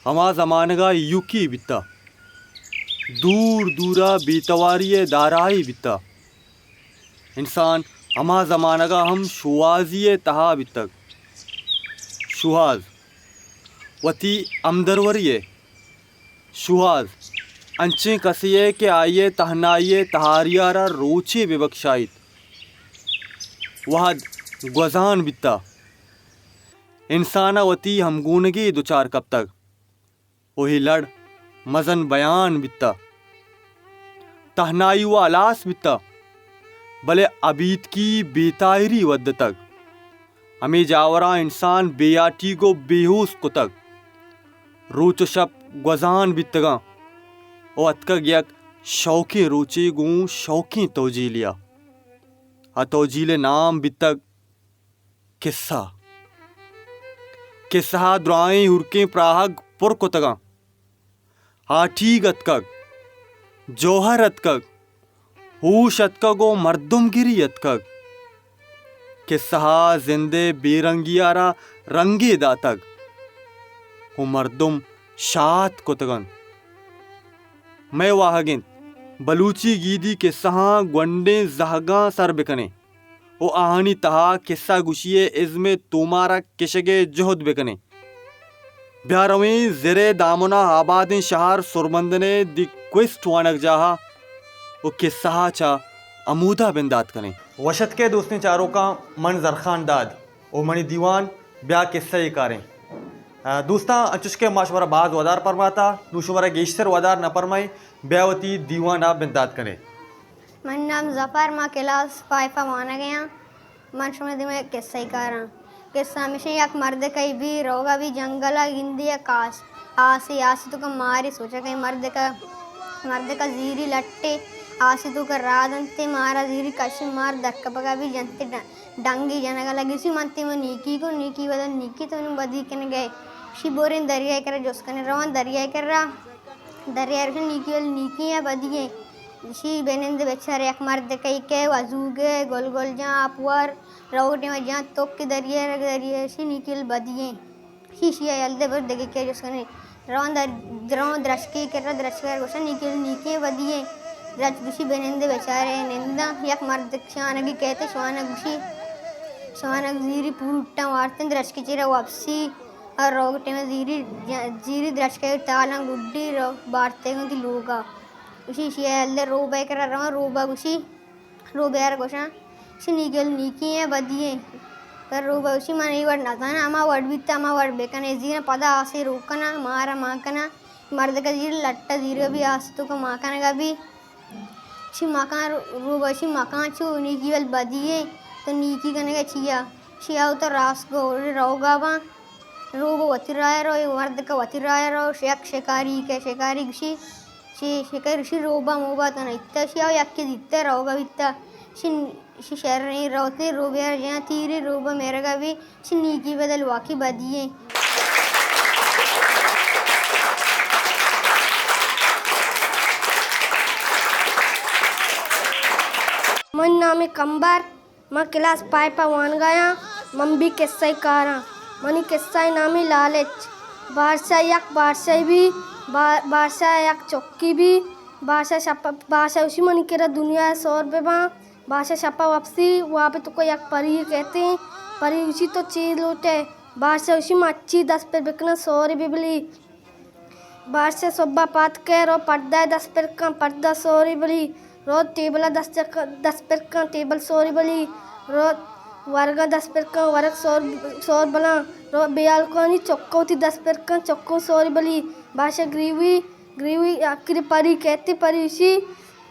ہما زمانگ ءَ ایوکی بیتہ، دور دور ءَ بے تواری ءِ دارائے بیتہ۔ انسان ہما زمانگ ءَ ہم شوہازی ءِ تہا بیتگ۔ شوہاز وتی ہمدروری ءِ شوہاز انچیں کسے ءِ کہ آئی ءِ تہنائی ءِ تہاری ءَ را روچے بہ بکشائیت۔ وہد گوزان بیتہ۔ انسان ءَ وتی ہمگونگے دچار کپتگ ءُ اے لڑ مزن بیان بیتہ۔ تہنائی وَ ہلاس بیتہ، بلے ابیتکی بے تاہیری ودتگ۔ ہمے جاوراں انسان بے آٹیگ ءُ بے ہوست کتگ۔ روچ ءُ شپ گوزان بیتگاں ءُ اتکگ یک شوکیں روچے گوں شوکیں توجیلے ءَ۔ آ توجیل ءِ نام بیتگ کسہ۔ کسہ ءَ درائیں ہورکیں پراہگ پر کتگاں۔ ہاٹیگ اتکگ، جوہر اتکگ، ہوش اتکگ ءُ مردمگری اتکگ۔ کسہ ءَ زند ءِ بے رنگی ءَ را رنگے داتگ ءُ مردم شات کتگ انت۔ مئے واہگ انت بلوچی گیدی کسہاں گونڈیں زہگاں سر بکنیں ءُ آہانی تہا کسہ گوشی ءِ ازم ءِ تومار ءَ کشگ ءِ جہد بکنیں۔ بیا رویں زر ءِ دامن ءَ آبادیں شہر سرمندن ءِ دی کوئسٹ وانگجاہ ءَ ءُ کسہ ءَ چہ ہمودا بندات کنیں۔ وش اتکے دوستیں چاروکاں، من زرخان داد ءُ منی دیوان بیا کسہ ءَ کاریں۔ آ، دوستاں، انچوش کہ ما شمارا باز ودار پرماتا، نوں شمارا گیشتر ودار نہ پرمائیں، بیا وتی دیوان ءَ بندات کنیں۔ منی نام ظفر، ما کلاس فائیو ءَ وانگ ءَ آں۔ من شمئے دیما یک کسہ ءَ کاراں۔ کسہ ہمیش انت، یک مردکے بی روگا بی جنگل ءَ گندی یک آس، آسے، آسے توکا مارے، سوچا کہ مردکا، مردکا زیری لٹے، آسے توکا راہ دنتے، مارا زیری کشی، مار درکپگا بی جنتے ڈ-، ڈنگی جنگا لگی، سی من تیما نیکی کو، نیکی بدل نیکی تو نوں بدی کنگے۔ شی بوریں دریائے کرا جست کنے، روان دریائے کرا۔ دریائے گوشن نیکی ول نیکی ایں بدی ایں۔ شی بنند بچار یک مردکے کہ وزوگے گل گل جان آپ ور، روگ ٹیما جان توک دریائے رگ دریائے شی نیکی ول بدی ایں۔ شی شی یل دے بر دگہ کہ جست کنے۔ روان در، درون درشکی کرا درشکے گوشن نیکی ول نیکی ایں بدی ایں۔ درچ گوشی بنند بچارے ننداں یک مردک شانگی کہتے شوانگ گوشی۔ شوانگ زیری پوٹاں وارتن درشکی چیرا واپسی۔ ءُ روگ ٹیم ءَ زیری، زیری درچک ءِ تالاں گڈی رو-، بارتگ اَنت لوگ ءَ۔ گوشی، ایشی ءَ یل دے روباہ ءِ کرا رواں، روباہ گوشی، روباہ ءَ را گوشاں، ایشی نیکی ول نیکی ایں، بدی ایں۔ پر روباہ گوشی، من اے وڑ نزاناں، ہما وڑ بیت، ہما وڑ بکن۔ اے زیراں پدا آسے روک کناں، مارا مان کناں۔ مردک ءَ زیر لٹ ءَ زیرگ بی، آس توک ءَ مان کنگ بی۔ شی مکان رو-، روباہ شی مکان چو نیکی ول بدی ایں، تو نیکی کنگ ءَ چیا؟ شی آؤ تو راست گو روگا باں۔ روباہ وتی راہ ءَ رو، اے مردک ءَ وتی راہ ءَ رو، یک شکاری کہ شکاری گوشی، شی شکاری گوشی، روباہ موباہ تو نہ دیتہ، شی آؤ یکے دیتہ، روگا بیتہ۔ شی، شی شریں روتے، روباہ ءَ را جناں تیرے، روباہ مرگا بی، شی نیکی بدل واقعی بدی ایں۔ منی نام کمبر۔ من کلاس پائپ ءَ وانگ ءَ آں۔ من بی کسہ ءَ کاراں۔ منی کسہ ءِ نام لالچ۔ بارشہ یک بارشہ بی، با-، بارشہ یک چکی بی، بارشہ شپ، بارشہ گوشی منی کرا دنیا ءَ سور بباں۔ بارشہ شپ ءَ واپسی، واب ءِ توک ءَ یک پری کہتے، پری گوشی تو چی لوٹے؟ بارشہ گوشی من ہرچی دست پر بکناں سورے ببلی۔ بارشہ صبح پاد کئے، رو پردہ ءَ دست پر کن، پردہ سورے بلی، رو ٹیبل ءَ دست، دست پر کن، ٹیبل سورے بلی، رو ورگاں دست پر کن، ورگ سور، سور بلاں، رو بیالکانی چکو وتی دست پر کن، چکو سورے بلی۔ بارشہ گریوی، گریوی آخری پری کہتے، پری گوشی،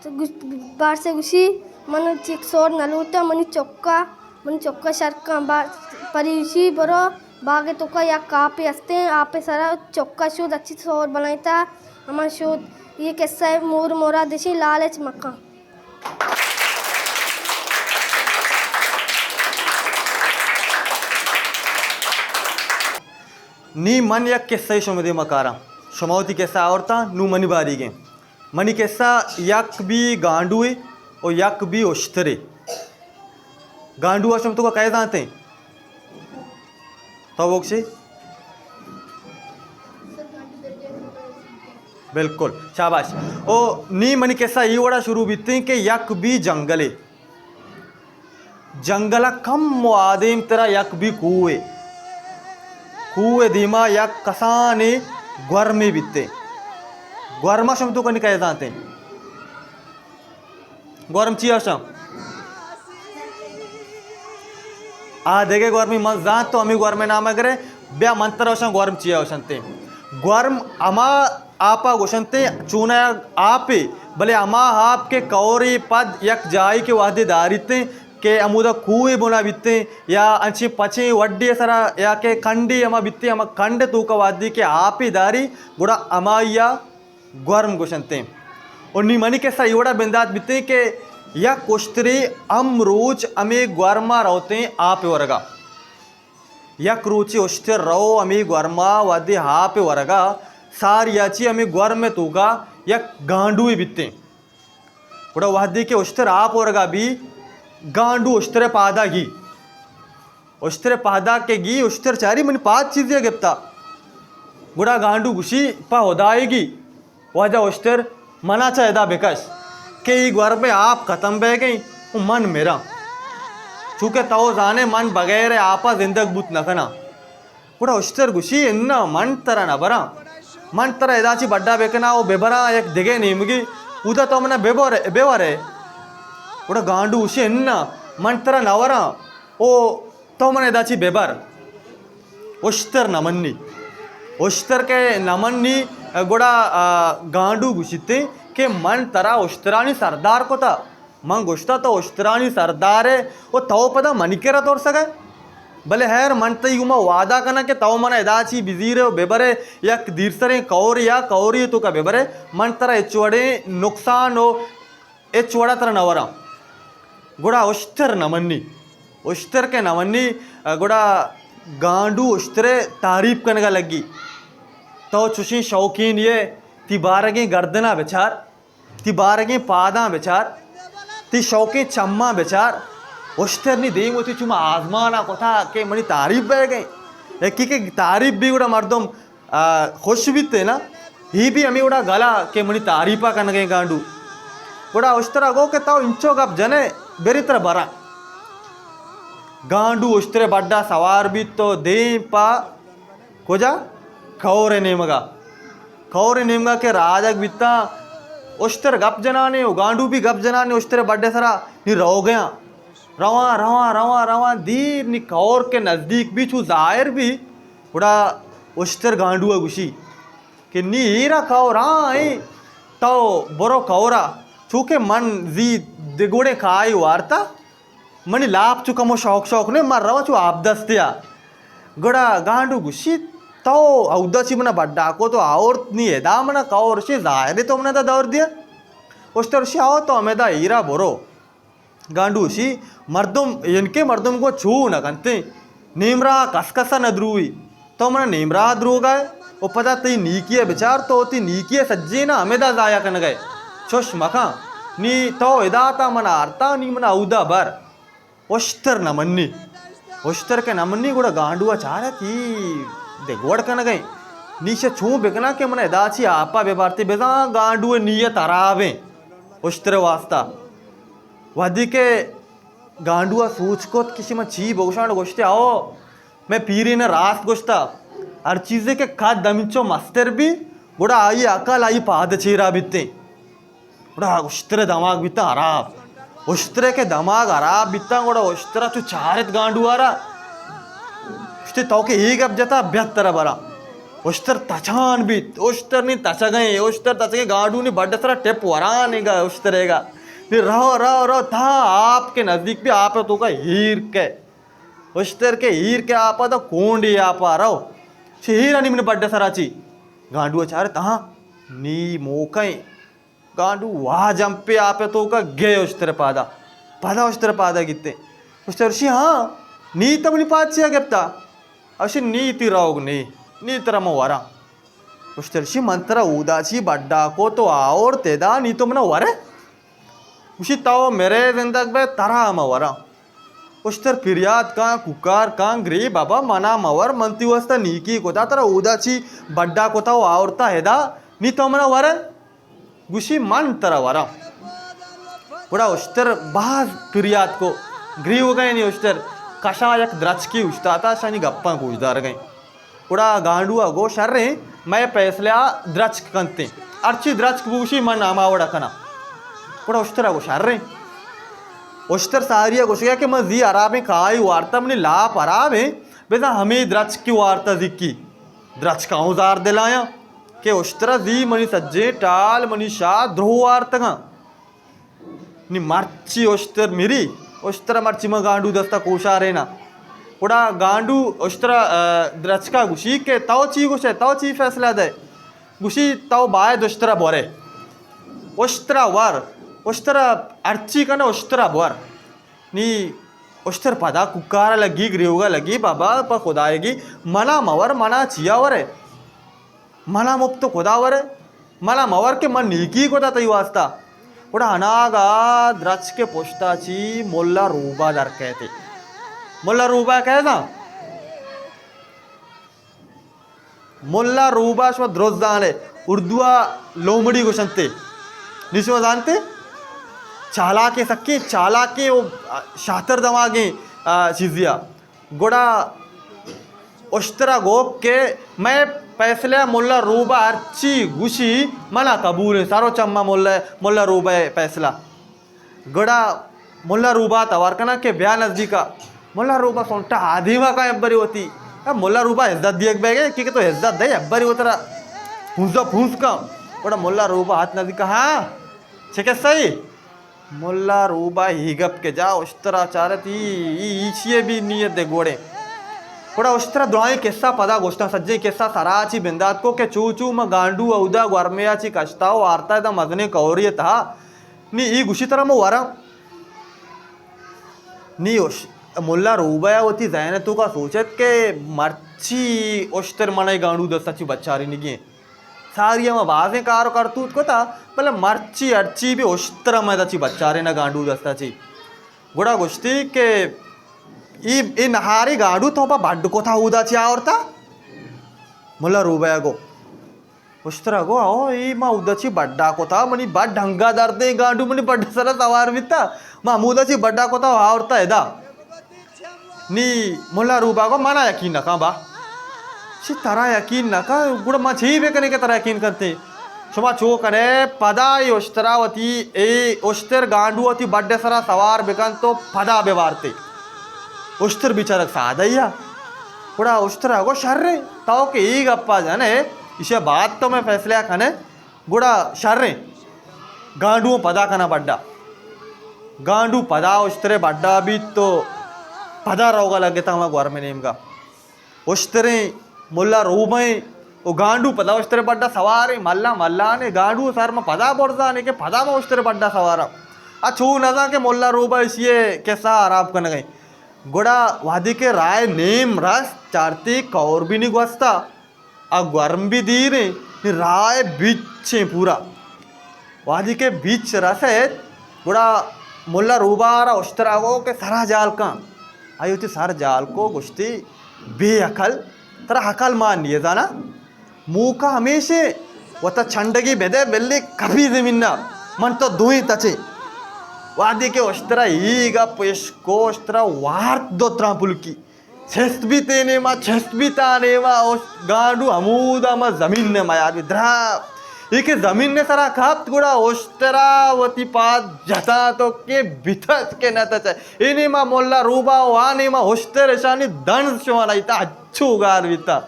تو گوش-، بارشہ گوشی، من چک سور نہ لوٹاں، منی چکا، منی چکا شر کن۔ با-، پری گوشی، برو باغ ءِ توکا یک آپے استیں، آپ ءِ سرا چکا شود، اچی سور بلائینتا، ہما شود۔ اے کسہ ءِ مور مراد اشی، لالچ مکن۔ نی من یک کسہ شمئے دیما کاراں۔ شما وتی کسہ آورتاں، نوں منی باریگ ایں۔ منی کسہ یک بی گانڈوے ءُ یک بی اشترے۔ گانڈو ءَ شما توکا کئے زانتیں؟ تو بگشے؟ بالکل، شاباش۔ او نی منی قصہ ای وڑا شروع بیتیں کہ یک بی جنگلے، جنگل ء کم و آدیم ترا یک بی کوہے، کوہ دیما یک کسانیں گورمے بیتیں۔ گورما شم تو کنی کئے زانتیں؟ گورم چی اشاں؟ آ دگہ گورمی من زانت تو ہمیں گورمے نام گرے، بیا من ترا اشاں گورم چی اشنتیں۔ گورم ہما آپا گوشنتیں، چونایا آپے، بلے ہما آپ کہ کورے پد یک جاہے کہ وہدے داریتیں کہ ہمودا کوہے بنا بیتیں یا انچیں پچیں وڈے سرا یا کہ کنڈے ہما بیتیں، ہما کنڈ توکا وہدے کہ آپے داری، گڑا ہمائیا گورم گوشنتیں۔ و نی منی قصہ ای وڑا بندات بیتیں کہ یک اشترے ہم روچ ہمے گورما روتیں آپ ورگا۔ یک روچے اشتر رو ہمے گورما وہدے آپ ورگا، ساریا چی ہمے گورم توکا یک گانڈوے بیتیں۔ گڑا وہدے کہ اشتر آپ ورگا بی، گانڈو اشتر پادا گی۔ اشتر پادا کہ گی، اشتر چاری منی پاد چیزے گپتا۔ گڑا گانڈو گوشی، پہ ہدائے گی، واجہ اشتر، منا چہ ادا بکش کہ ای گورمے آپ ختم بہ گئیں و من مراں۔ چونکہ تو زانے من بغیر آپا زندگ بوت نہ کناں۔ گڑا اشتر گوشی، اناں، من ترا نہ براں۔ من ترا ادا چی بڈا بکناں و ببراں یک دگہ نیمگی، اودا تو منا ببر، ببرے۔ گڑا گانڈو گوشی، اناں، من ترا نہ وراں۔ او تو من ادا چی ببر۔ اشتر نہ منی۔ اشتر کہ نہ منی، گڑا، آ، گانڈو گوشیت کہ من ترا اشترانی سردار کتا۔ من گوشتا تو اشترانی سردارے و تو پدا منی کرا ترسگئے۔ بلے ہیر، من تئی گوما وعدہ کناں کہ تو منا ادا چی بزیرے و ببرے، یک دیرسریں کور یا کوری توکا ببرے، من ترا ہچ وڑیں نقصان و ہچ وڑا ترا نہ وراں۔ گڑا اشتر نہ منی۔ اشتر کہ نہ منی، گڑا گانڈو اشترے تعریف کنگا لگی۔ تو چوشیں شوقین یے، تی بارگیں گردنا بچار، تی بارگیں پاداں بچار، تی شوقیں چماں بچار۔ اشتر نی دیم وتی چما آزمانا کتا کہ منی تعریف بہ گئے۔ یکی کہ تعریف بی گڑا مردم آ، خوش بیت نا، ہی بھی ہمیں وڑا گلا کہ منی تعریفا کنگیں گانڈو۔ گڑا اشترا گو کہ تو انچو گپ جنے، بری ترا برا۔ گانڈو اشترے بڈا سوار بیت تو دیم پا کجا؟ کور نیمگا۔ کور نیمگا کہ راجگ بیتا، اشتر گپ جنانے و گانڈو بھی گپ جنانے اشترے بڈے سرا، نی روگیاں۔ رواں، رواں، رواں، رواں، دیر نی کور کے نزدیک بھی چو ظاہر بھی، گڑا اشتر گانڈو ء گوشی کہ نی ایرا کور، ہاں، اے تو برو کورا، چونکہ من زی دگوڑیں کائی وارتا، منی لاپ چو کمو شوق شوق نے، من رواں چو آپ دستیا۔ گڑا گانڈو گوشی، تو اودا چی منا بڈا کو تو آورت نی ادا منا کور شی ظاہر تو منا دا دور دیا۔ اشتر شی آو تو ہمیں دا ایرا برو۔ گانڈو اشی، مردم، ینکے مردم گوں چو نہ کنتیں، نیمراہ کس کس ء نہ دروئی۔ تو منا نیمراہ دروگا ئے و پدا تئی نیکی ء بچار، تو وتی نیکی ء سجین ء ہمدا ضائع کنگا ئے۔ چش مکن، نی تو ادا تا منا آرتا، نی منا اودا بر۔ اشتر نہ منی۔ اشتر کہ نہ منی، گڑا گانڈو ء چارت، ای دگوڑ کنگا ئے۔ نی شہ چون بکناں کہ منا ادا چی آپا ببارتی، بزاں گانڈو ء نیت ہرابیں۔ اشتر ء واسطہ۔ وہدے کہ گانڈو ء سوچ کت کہ شی من چی بگوشاں، گوشتے، او، مئے پیرین ء راست گوشتا، ہر چیزے کہ کد ہمینچو مستر بی، گڑا آئی عقل آئی پاد چیرا بیتیں۔ گڑا اشتر ء دماغ بیتا ہراب۔ اشتر ء کہ دماغ ہراب بیتا، گڑا اشتر ء چو چارت گانڈو ء را۔ گوشتے، تو کہ اے گپ جتا، بیا ترا براں۔ اشتر تچان بیت، اشتر نی تچگئیں، اشتر تچگئیں، گانڈو نی بڈ سرا ٹپ ورانیگا، اشتریگا۔ نی رو، رو، رو، تا آپ کے نزدیک بھی آپ توکا ہیر کے۔ اشتر کے ہیر کے آپا تو کونڈی آپا رو۔ چہ ہیرانی من بڈ سرا چی؟ گانڈو چارت، ہاں، نی موکئیں۔ گانڈو واہ جمپے آپ ء توکا گئے اشتر پادا۔ پدا اشتر پادا گیتے۔ اشتر شی، ہاں، نی تو منی پاد چیا گپتا؟ اشی نی تی روگ نی، نی ترا من وراں۔ اشتر شی، من ترا اودا چی بڈا کو تو آورت ادا، نی تو منا ورے؟ گوشی، تو مرے زندگ بے، ترا من وراں۔ اشتر پریات کان، کوکار کان، گری بابا، منا مور، من تی واسطہ نیکی کتا، ترا اودا چی بڈا کتا و آورتا ہدا، نی تو منا ورئے؟ گوشی، من ترا وراں۔ گڑا اشتر باز پریات کو، گریوگئے نی اشتر کشا یک درچکی اوشتاتا، شانی گپاں گوشدارگئے۔ گڑا گانڈو ء گو، شریں، مئے پیسلہ ء درچک کنتیں، ہرچی درچک بوشی من ہما وڑا کناں۔ گڑا اشتر ء گو، شریں۔ اشتر ساری ء گوشگا کہ من زی ہرابیں کائی وارتا، منی لاپ ہرابیں، بزاں ہمے درچکی وارتا زیکی۔ درچک ء اوں زار دلایاں کہ اشتر ء زی منی سجیں ٹال، منی شاہ دروہ وارتگاں۔ نی مرچی اشتر مری، اشتر ء مرچی من گانڈو دستا کوشاریناں۔ گڑا گانڈو اشتر ء، درچکا گوشی کہ تو چی گوشئے، تو چی فیصلہ دئے؟ گوشی، تو باید اشتر ء بورئے۔ اشتر ء ور، اشتر ء ہرچی کنئے اشتر ء بور۔ نی اشتر پدا کوکار ء لگی، گریوگ ء لگی، بابا پہ خدائیگی منا مور، منا چیا ورئے؟ منا مپت خدا ورئے، منا مور کہ من نیکی کتا تئی واسطہ۔ گڑا اناگا درچک ء پشتا چی ملا روبا در کئیت۔ ملا روبا کئے زان؟ ملا روبا شما درست زانئے، اردو ء لومڑی گوشنتے۔ نی شما زانتے؟ چالاکیں، سکیں چالاکیں و شاتر دماغیں، آ، چیزیا۔ گڑا اشترا گوک کہ مئے فیصلہ ملا روبا ہرچی گوشی منا قبول انت، سر و چما ملا، ملا روبا فیصلہ۔ گڑا ملا روبا توار کناں کہ بیا نزدیکا۔ ملا روبا سنٹا آدیما کا ابری ہوتی۔ اب ملا روبا عزت دیگ بیگے کہ تو عزت دے ابری ہوترا پونزا پونز کا۔ گڑا ملا روبا ہاتھ نزدیکا، ہاں، چہ کسہ ای؟ ملا روبا ای گپ کہ جا اشترا چارت، ای، ای، ایشی ء بھی نیت دے گوڑے۔ گڑا اشترا درائیں قصہ پدا گوشتاں، سجیں قصہ سرا چی بندات کو کہ چو چو ما گانڈو اودا گورمے ء چی کشتا و آرتا ادا مزنیں کوری ء تہا۔ نی ای گوشی ترا ما وراں۔ نی اش-، ملا روبا ء وتی ذہن ء توکا سوچت کہ مرچی اشتر من ء گانڈو دستا چی بچارینگی انت۔ ساری ء ما بازیں کار و کرتوت کتا، بلے مرچی ہرچی بھی اشتر ء ما ادا چی بچاریناں گانڈو دستا چی۔ گڑا گوشتی کہ ای، ای نہاری گانڈو تو پہ بڈ کتا اودا چی آورتا؟ ملا روبہ ء گو۔ اشترا گو، او، ای ما اودا چی بڈا کتا، منی بڈ ہنگا دردیں گانڈو منی بڈ سرا سوار بیتا، ما ہمودا چی بڈا کتا و آورتا ادا۔ نی ملا روبا گو، منا یقین نکاں با۔ چی ترا یقین نکاں؟ گڑا ما چی بکنیں کہ ترا یقین کنتے؟ شما چو کنے، پدا ای اشترا وتی، ای اشتر گانڈو وتی بڈ سرا سوار بکن تو پدا ببارتے۔ اشتر بیچارگ سادہ یا۔ گڑا اشترا گو، شریں، تو کہ ای گپا جنے، ایشی بعد تو میں فیصلہ کنے۔ گڑا شریں، گانڈو پدا کنا بڈا۔ گانڈو پدا اشترے بڈا بیت تو پدا روگا لگتا ہما گورمے نیمگا۔ اشتریں ملا روبیں و گانڈو پدا اشترے بڈا سواریں، ملا ملانے، گانڈو سر ما پدا برزانے کہ پدا ما اشترے بڈا سوارا۔ ا چو نزاں کہ ملا روبا اشی قصہ حراب کنگئے۔ گڑا وہدے کہ راہ نیم رست چارتی کور بھی نی گوستا۔ آ گورم بھی دیریں، نی راہ بچیں پورا۔ وہدے کہ بچ رسیت، گڑا ملا روبا را اشترا گو کہ سرا جال کن۔ آئی وتی سر جال کو گوشتی، بے عقل، ترا عقل مان نیے زانا؟ موکا ہمیشے وتا چنڈگی بدے بلی کپی زمینا، من تو دوئیں تچے۔ وہدے کہ اشترا ای گپ اشکو، اشترا وارت دو تران پلکی۔ چست بیت اے نیما، چست بیت آ نیما، اوش گانڈو ہمودا ما زمین نے میار بیت درا۔ اے کہ زمین نے سرا کپت گڑا اشترا وتی پاد جتا تو کہ بتچ کہ نہ تچ۔ اے نیما ملا روبا و آ نیما اشتر اشانی دنز شوانا ایتا اچو گار بیتا۔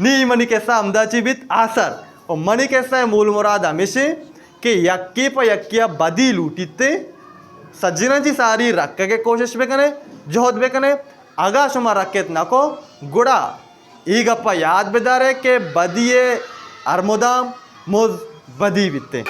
نی منی قصہ ہمدا چی بیت آسر۔ و منی قصہ مول مراد ہمیشیں کہ یکی پہ یکیا بدی لوٹیتے، سجناں چی ساری رکھگے کوشش بکنے، جہد بکنے۔ اگاں شما رکت نہ کو، گڑا اے گپا یاد بدارے کہ بدی ء ہر مدام مز بدی بیتے۔